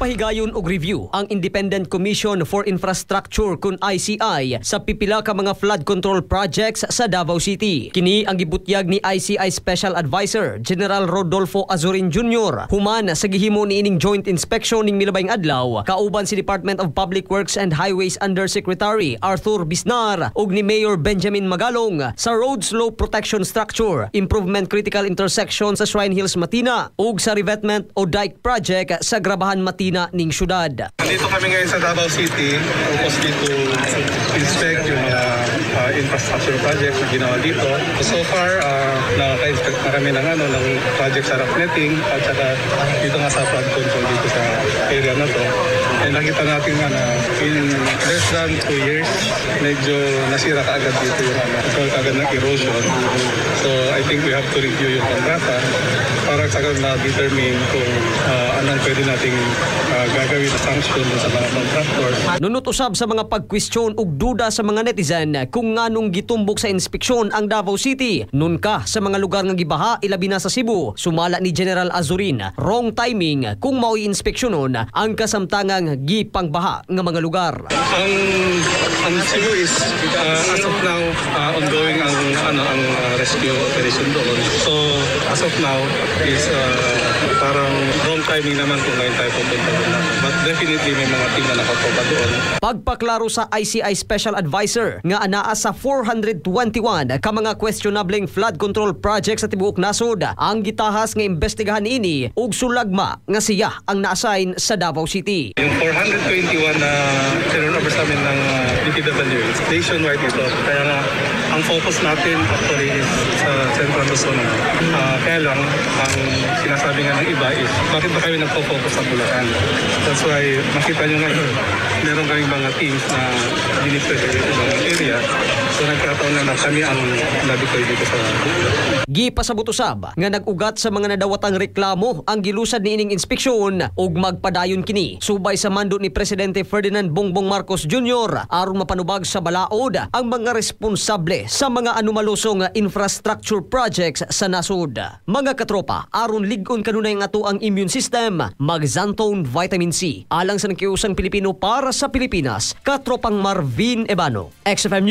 Nagpahigayon og review ang Independent Commission for Infrastructure kun ICI sa pipila ka mga flood control projects sa Davao City. Kini ang gibutyag ni ICI Special Advisor General Rodolfo Azurin Jr. human sa gihimo niining joint inspection ning milabayng adlaw kauban si Department of Public Works and Highways Undersecretary Arthur Bisnar ug ni Mayor Benjamin Magalong sa Road Slope Protection Structure Improvement Critical Intersection sa Shrine Hills Matina ug sa revetment o dike project sa Grabahan Matina ning syudad. Nandito kami ngayon sa Davao City purposely to inspect yung mga infrastructure projects na ginawa dito. So far, nakaka-inspect na kami ng project sa rock netting at saka dito nga sa flood control dito sa area na to. And nakita natin nga na in less than 2 years, medyo nasira kaagad dito yung nagkaroon kaagad ng erosion. So I think we have to review yung kontrata para sa ganun ma-determine kung anong pwede nating gagawin na sanction dun sa mga contractors. Nunot usab sa mga pagkwestiyon ug duda sa mga netizen kung nganong gitumbok sa inspeksyon ang Davao City nunka sa mga lugar nga gibaha, ilabi na sa Cebu. Sumala ni General Azurin, wrong timing kung mao'y inspeksyonon ang kasamtangang gipangbaha nga mga lugar. Ang Cebu is as of now ongoing ang rescue operation doon. So as of now is parang wrong timing naman kung ngayon tayo pupunta doon. But definitely may mga team na nakatropa doon. Pagpaklaro sa ICI Special Advisor nga anaa sa 421 ka mga questionableng flood control project sa tibuok nasod ang gitahas nga imbestigahan ini ug sulagma nga siya ang na-assign sa Davao City. Yung 421 na turnover sa amin ng DPWH, nationwide ito. Kaya nga, ang focus natin actually is sa Central Luzon. Kaya lang, ang sinasabi nga ng iba is, bakit ba kami nagpo-focus sa Bulacan? That's why, makita nyo ngayon, meron kaming mga teams na dineploy sa ibang area. So nagkataon na kami ang na-deploy dito sa Bulacan. Gipasabot usab nga nag-ugat sa mga nadawatang reklamo ang gilusad niining inspeksyon ug magpadayon kini subay sa mando ni Presidente Ferdinand Bongbong Marcos Jr. aron mapanubag sa balaod ang mga responsable sa mga anomalosong infrastructure projects sa nasod. Mga katropa, aron lig-on kanunay nga atoang immune system, mag-Xanthone Vitamin C. Alang sa Nagkiusang Pilipino para sa Pilipinas, Katropang Marvin Ebano, XFM News.